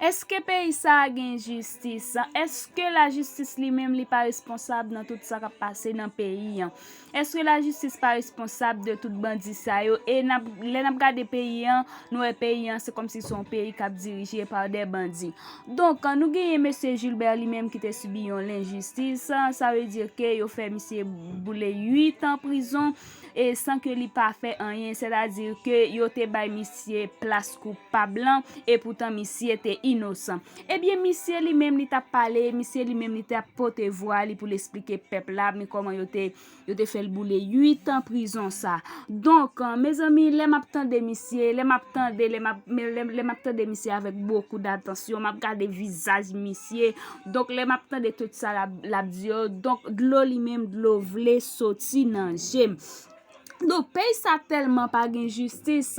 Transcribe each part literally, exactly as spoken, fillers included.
Èske peyi sa a gen jistis? Èske lajistis li menm li pa responsab nan tout sa k ap pase nan peyi an? Èske lajistis pa responsab de tout bandi sa yo? E n ap, lè n ap gade peyi an, nou wè peyi an se kòmsi se yon peyi k ap dirije pa de bandi. Donk, nou genyen mesye Gilbert li menm ki te sibi yon lenjistis. Sa vle di ke yo fè misye boule uit an prizon e san ke li pa fè anyen, sètadi ke yo te bay misye plas koupab lan, epoutan misye te inosan. Ebyen, misye li menm li t ap pale, misye li menm li t ap pote vwa li pou l esplike pèp la, men kòman yo te, yo te fè l boule uit an prizon sa. Donk, mezanmi, lè m ap tande misye, lè m ap tande, lè m ap, men lè, lè m ap tande misye avèk bokou datansyon, m ap gade vizaj misye, donk, lè m ap tande tout sa l ap, l ap di yo, donk, dlo li menm, dlo vle soti nan je m. Donk, peyi sa tèlman pa gen jistis.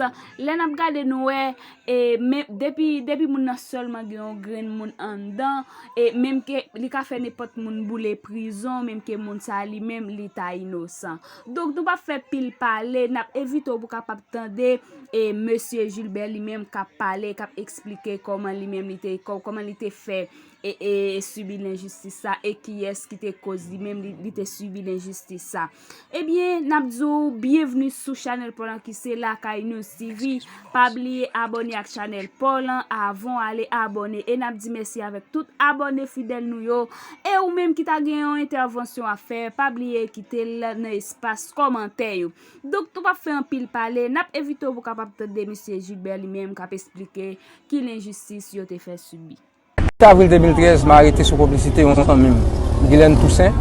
Lè n ap gade, nou wè, e, men, depi, depi moun nan sèlman gen yon grenn moun anndan, e, menm ke li ka fè nenpòt moun boule prizon, menm ke moun sa li menm, li ta inosan. Donk, nou p ap fè pil pale, n ap envite w pou w kapab tande, e, mesye Gilbert li menm k ap pale, k ap eksplike kòman li menm li te, kò-, kòman li te fè e, e, e sibi lenjistis sa, e kiyès ki te koz li menm li, li te sibi lenjistis sa. Ebyen, n ap di w byenvni sou chanèl pa w lan ki se Lakay News T V. Pa bliye abòne ak chanèl pa w lan avan w ale abòne. E n ap di mèsi avèk tout abòne fidèl nou yo. E ou menm ki ta gen yon entèvansyon a fè, pa bliye kite l nan espas kòmantè yo. Donk, nou p ap fè anpil pale, n ap envite w pou w kapab tande mesye Gilbert li menm k ap esplike ki lenjistis yo te fè sibi. Uit avril de mil trèz, m arete sou konplisite yon zanmi m, Guylaine Toussaint.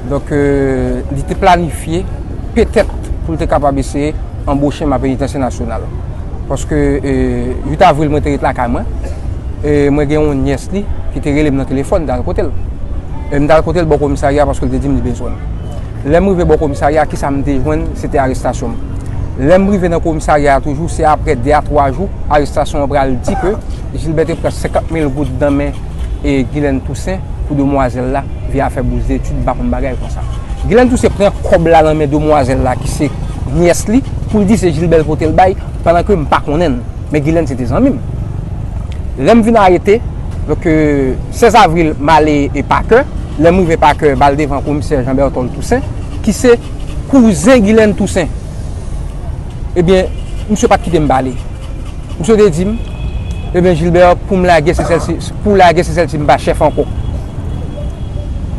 Donk, euh, li te planifye, petèt, pou l te kapab eseye anboche m a Penitansye Nasyonal. Paske, euh, uit avril, mwen te ret lakay mwen. E mwen gen yon nyès li ki te rele m nan telefòn, m t al kote l. E m t al kote l bò komisarya paske l te di m li bezwen m. Lè m rive bò komisarya, kisa m te jwenn? Se te arestasyon m. Lè m rive nan komisarya a toujou, se aprè de a twa jou, arestasyon an pral di ke Gilbert te pran senkant mil goud nan men e Guylaine Toussaint pou demwazèl la, via fè bous detid, m pa konn bagay konsa. Guylaine Toussaint pran kòb la nan men demwazèl la, ki se nyès li, pou l di se Gilbert l pote l bay, pandan ke m pa konnen l. Men Guylaine se te zanmi m. Lè m vin arete, donk, euh, sèz avril, m ale e Pakè. Lè m rive Pakè, m al devan komisè Jean Berthold Toussaint, ki se kouzen Guylaine Toussaint. Ebyen, misye pa t kite m pale. Misye te di m, ebyen, Gilbert, pou m lage Sesèl, si, pou w lage Sesèl, si m pa chèf ankò.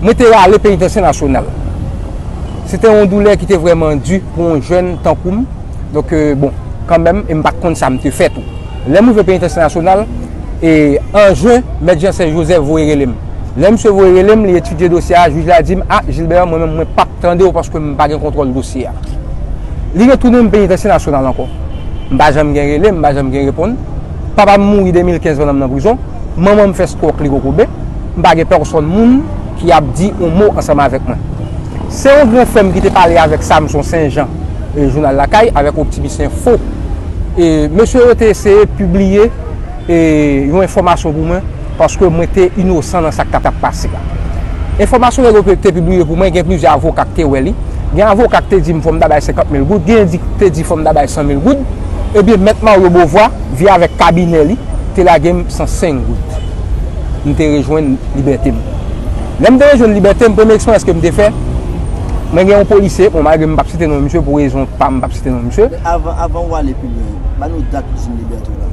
Mwen te rale Penitansye Nasyonal. Se te yon doulè ki te vrèman di pou yon jèn tankou m. Donk, euh, bon, kanmenm, e m pa t konn sa m te fè tou. Lè m rive Penitansye Nasyonal, e an jen, Mèt Jean Serge Joseph voye rele m. Lè misye voye rele m, li etidye dosye a, jij la di m, "A, Gilbert, mwen menm, mwen p ap tande w paske m pa gen kontwòl dosye a." Li retounen m Penitansye Nasyonal ankò. M pa janm gen rele, m pa janm gen reponn. Papa m mouri de mil kenz pandan m nan prizon. Manman m fè swòk li kokobe. M pa gen pèsòn moun ki ap di yon mo ansanm avèk mwen. Se yon gran frè m ki te pale avèk Samson Senjan, e, jounal Lakay, avèk Optimis Enfo. E, mesye yo te eseye pibliye, e, yon enfòmasyon pou mwen, paske mwen te inosan nan sa k t ap pase a. Enfòmasyon nèg yo te pibliye pou mwen, gen plizyè avoka k te wè li. Gen avoka k te di m fò m ta bay senkant mil goud, gen di, te di fò m ta bay san mil goud. Ebyen, Mèt Mario Beauvoir, via avèk kabinè li, te lage m san senk goud. M te rejwenn libète m. Lè m te rejwenn libète m, premye eksperyans ke m te fè, mwen gen yon polisye, bon, malgre m p ap site non misye, pou rezon pa m, m p ap site non misye. Men avan, avan w ale pi lwen, ban nou dat ou jwenn libète w la.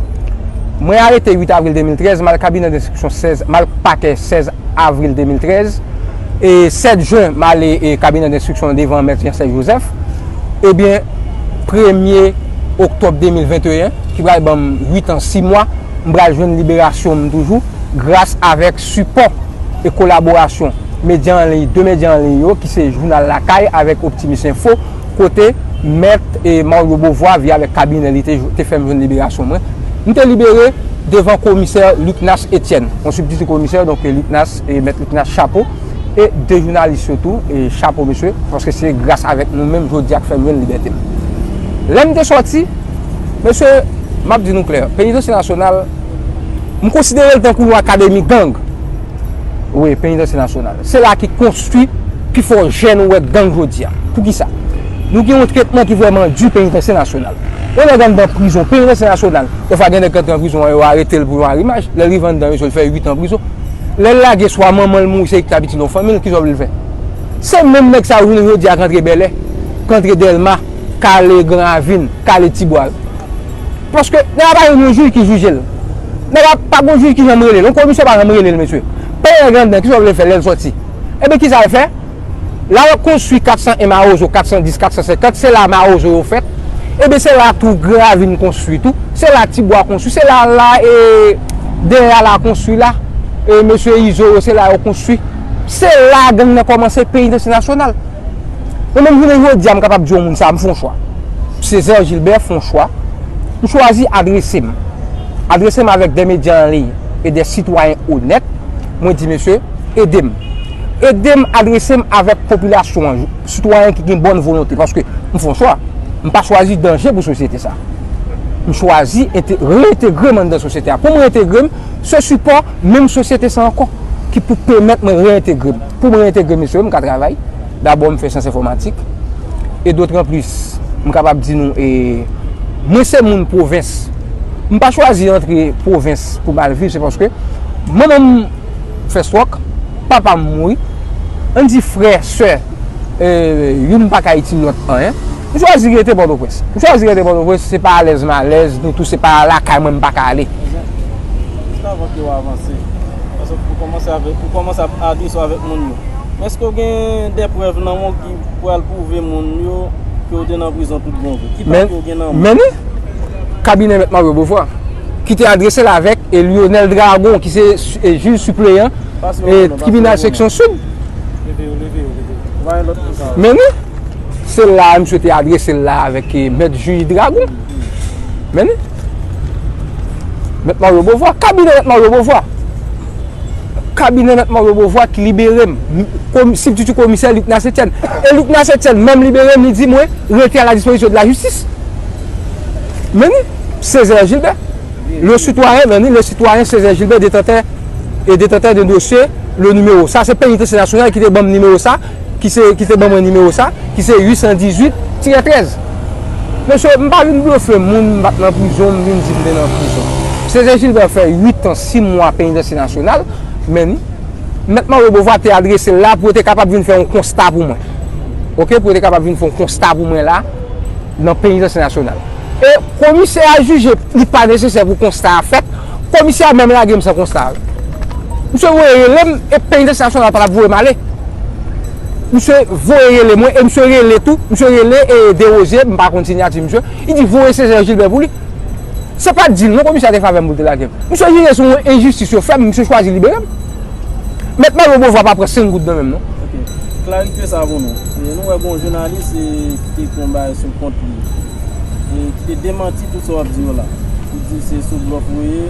Mwen arete uit avril de mil trèz, m al kabinè denstriksyon sèz, m al pakè sèz avril de mil trèz. E sèt jen, m ale, e, kabinè denstriksyon an devan Mèt Jean Serge Joseph. Ebyen, premye oktòb de mil venteyen, ki pral ban m uit an sis mwa, m pral jwenn liberasyon m toujou, gras avèk sipò e kolaborasyon medya an liy, de medya an liy yo, ki se Jounal Lakay avèk Optimis Enfo, kote Mèt, e, Mario Beauvoir, via avèk kabinè li, te, te fè m jwenn liberasyon mwen. M te libere devan komisè Lucnas Etienne, yon sibtiti komisè, donk, e, Lucnas, e, Mèt Lucnas, chapo, e de jounalis yo tou, e chapo mesye, paske se gras avèk nou menm jodi a k fè m jwenn libète m. Lè m te sòti, mesye, m ap di nou klè, Penitansye Nasyonal, m konsidere l tankou yon akademi gang. Wi, Penitansye Nasyonal. Se la ki konstwi pifò jèn ou wè gang jodi a. Poukisa? Nou gen yon tretman ki vrèman di Penitansye Nasyonal. Yon nèg anndan prizon, penitansye nasyonal, dèfwa gen nèg k antre nan prizon an, yo arete l pou yon arimaj. Lè l rive anndan, mesye, l fè uit an prizon. Lè l lage, swa manman l mouri, se li ki t ap itil yon fanmi l, kisa w vle l fè? Se menm nèg sa yo jounen jodi a k antre Bèlè, k antre Dèlma, k ale Gran Ravin, k ale Tibwa. Paske nèg la pa jwenn yon jij ki jije l. Nèg la pa gon jij ki janm rele l. Yon komisè pa janm rele l, mesye. Peye nèg anndan, kisa w vle l fè lè l sòti? Ebyen, kisa l fè? La yo konstwi kat san en Mawozo, kat san dis, kat san senkant, se la Mawozo yo fèt. Ebyen, se la tou Gran Ravin konstwi tou. Se la Tibwa konstwi. Se la, la, e, dèyè a la konstwi la. E, mesye Izo yo, se la yo konstwi. Se la gang nan kòmanse, penitansye nasyonal. Mwen menm, jounen jodi a, m kapab di yon moun sa, m fè yon chwa. Césaire Gilbert fè yon chwa. M chwazi adrese m. Adrese m avèk de medya an liy e de sitwayen onèt. Mwen di, mesye, ede m. Ede m adrese m avèk popilasyon an, sitwayen ki gen bòn volonte, paske m fè yon chwa. M pa chwazi danje pou sosyete sa. M chwazi ente-, reyentegre m anndan sosyete a. Pou m reyentegre m, se sipò menm sosyete sa ankò ki pou pèmèt mwen reyentegre m. Pou m reyentegre m, mesye, m ka travay. Dabò, m fè syans enfòmatik. E dotranplis, m kapab di nou, e, mwen se moun pwovens. M pa chwazi antre pwovens pou m al viv, se paske manman m fè swòk, papa m mouri. Ann di frè, sè, e, youn pa ka itil lòt anyen. M chwazi rete Pòtoprens. M chwazi rete Pòtoprens, se pa alèz m alèz, ni tou se pa lakay mwen m pa ka ale. Jis avan ke w avanse, paske ou kòmanse avèk, ou kòmanse ap adrese w avèk moun yo. Men èske w gen de prèv nan men w ki pral pwouve moun yo ke w te nan prizon tout bon vre? Ki prèv ke w gen nan men w? Men ni, kabinè Mèt Mario Beauvoir, ki te adrese l avèk, e, Lionel Dragon, ki se, e, jij sipleyan, e, tribinal seksyon sid. Leve yo, leve yo, leve yo. Ba yon lòt pou sa. Men ni, se la misye te adrese l la avèk, e, mèt jij Dragon. Men ni. Mèt Mario Beauvoir, kabinè Mèt Mario Beauvoir. Kabinè Mèt Mario Beauvoir ki libere m. Komi-, sibtiti komisè Lucnas Etienne. E Lucnas Etienne menm libere m, li di mwen, rete à la disposition de la justice. Men ni, Césaire Gilbert. Le citoyen, men ni, le citoyen Césaire Gilbert, détenteur, et détenteur d'un dossier, le numéro. Sa se penitansye nasyonal ki te ban m nimewo sa, ki se, ki te ban mwen nimewo sa, ki se uit san dizuit tirè trèz. Mesye, m pa vin blofe moun, m pa t nan prizon, m vin di m te nan prizon. Césaire Gilbert fè uit an, sis mwa penitansye nasyonal, men ni, Mèt Mario Beauvoir te adrese l la pou yo te kapab vin fè yon konsta pou mwen. Oke, pou yo te kapab vin fè yon konsta pou mwen la, nan penitansye nasyonal. E komisè a jije li pa nesesè pou konsta a fèt, komisè a menm lage m san konsta a. Misye voye rele m, e penitansye nasyonal pa t ap voye m ale. Misye voye rele mwen, e misye rele tou, misye rele, e, Desrosiers, m pa konn siyati misye, li di voye Césaire Gilbert pou li. Se pa dil non, komisè a te fè avè m pou l te lage m. Misye jije se yon enjistis yo fè m, misye chwazi libere m. Mèt Mario Beauvoir pa pran senk goud nan men m non. Ok. Klarifye sa pou nou. E, nou wè gon jounalis, e, ki te ekri yon bagay sou kont li. E, ki te demanti tout sa w ap di yo la. Ki di se sou blòf ou ye,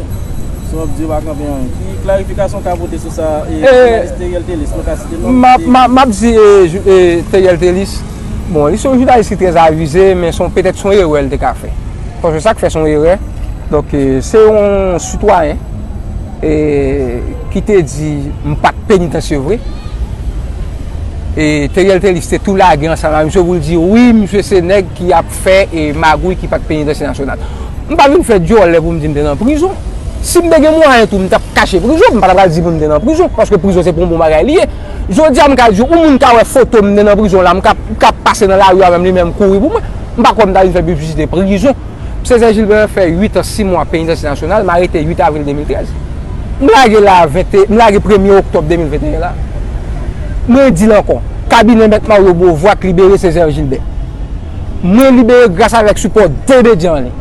sa w ap di yo pa kanpe anyen. Ki klarifikasyon w ka pote sou sa, e, e, jounalis Theriel Thelus, nou ka site non, m ap, m ap, m ap di, e, jou-, e, Theriel Thelus, bon, li se yon jounalis ki trè avize, men se yon, petèt se yon erè l te ka fè. Paske sa k fè se yon erè. Donk, e, se yon sitwayen, e, ki te di m pa t penitansye vre. E Theriel Thelus te tou lage ansanm ak misye pou l di, wi, misye se nèg ki ap fè, e, magouy ki pa t penitansye nasyonal. M pa vin fè djòlè pou m di m te nan prizon. Si m te gen mwayen tou, m t ap kache prizon, m pa t ap pral di moun m te nan prizon, paske prizon se pa yon bon bagay li ye. Jodi a, m ka di w, yon moun ka wè foto m, m te nan prizon la, m ka, m ka pase nan lari a menm, li menm kouri pou mwen. M pa kwè m ta vin fè piblisite prizon. Césaire Gilbert fè uit an, sis mwa penitansye nasyonal, m arete uit avril de mil trèz. M lage la ven, m lage premye oktòb de mil venteyen la. Mwen di l ankò, kabinè Mèt Mario Beauvoir k libere Césaire Gilbert. Mwen libere gras avèk sipò de medya an liy.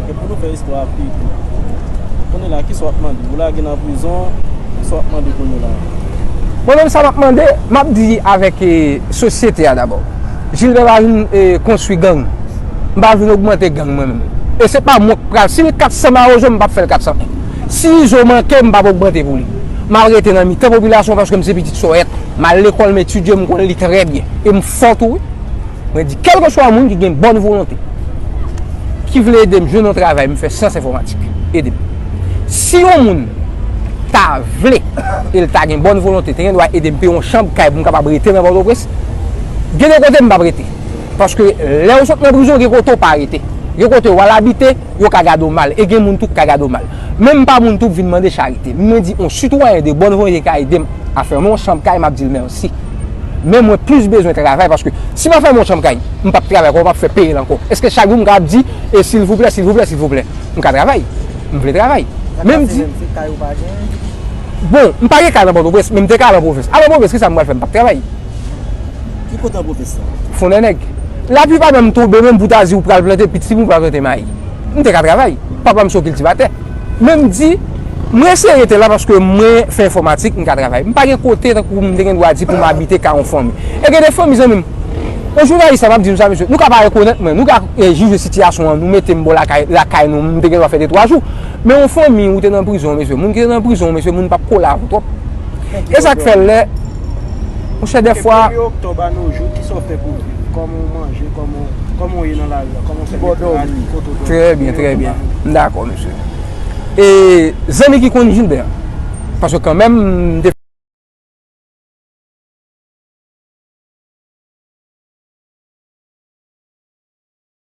Ok, pou nou fè istwa a pi kout. Kounye la, kisa w ap mande? Ou lage nan prizon, kisa w ap mande kounye la? Mwen menm sa m ap mande, m ap di avèk, e, sosyete a dabò. Gilbert pa vin, e, konstwi gang. M pa vin ogmante gang mwen menm. E se pa mwen k pral, si l kat san Mawozo, m p ap fè l kat san en. Si Izo manke, m p ap ogmante pou li. M ap rete nan mitan popilasyon paske m se pitit Sòyèt. M al lekòl, m etidye, m konnen li trè byen. E m fò tou, wi. Mwen di, kèlkeswa moun ki gen bòn volonte, ki vle ede m jwenn yon travay, m fè syans enfòmatik, ede m. Si yon moun ta vle, e l ta gen bòn volonte, te gen dwa ede m peye yon chanm kay pou m kapab rete nan Pòtoprens, gen de kote m p ap rete. Paske lè w sot nan prizon, gen kote w pa rete. Gen kote w al abite, yo ka gade w mal, e gen moun tou k ka gade w mal. Men m pa moun tou k vin mande charite. Mwen di, yon sitwayen de bòn volonte ka ede m a fè yon chanm kay, m ap di l mèsi. Men mwen plis bezwen travay, paske si m ap fè yon chanm kay, m p ap travay ankò, m p ap fè peye l ankò. Èske chak jou m ka ap di, e silvouplè, silvouplè, silvouplè? M ka travay. M vle travay. Men m di, bon, m pa gen kay nan Pòtoprens, men m te ka al an pwovens. Al an pwovens, kisa m pral fè? M p ap travay. Ki kote an pwovens lan? Fondènèg. Laplipa nan m tonbe, menm pou ta di ou pral plante pitit, ou pral plante mayi. M te ka travay. Papa m se yon kiltivatè. Men m di, mwen eseye rete la paske mwen fè enfòmatik, m ka travay. M pa gen kote tankou m te gen dwa di pou m abite ka yon fanmi. E gen de fanmi, zanmi m. Yon jounalis la, m ap di nou sa, mesye. Nou ka pa rekonèt mwen, nou ka, eh, jije sitiyasyon an, nou mete m bò lakay, lakay nou, m te gen dwa fè de twa jou. Men yon fanmi, ou te nan prizon, mesye. Moun ki te nan prizon, mesye, moun p ap kole avè w twòp. E sa k fè lè, monchè, dèfwa. Premye oktòb a no jou, kisa w fè pou w viv? Kòman w manje? Kòman, kòman w ye nan lari a? Kòman w fè met rad? Kote w dòmi? Trè byen, trè byen. M dakò, mesye. E zanmi ki konn Gilbert, paske kanmenm, m te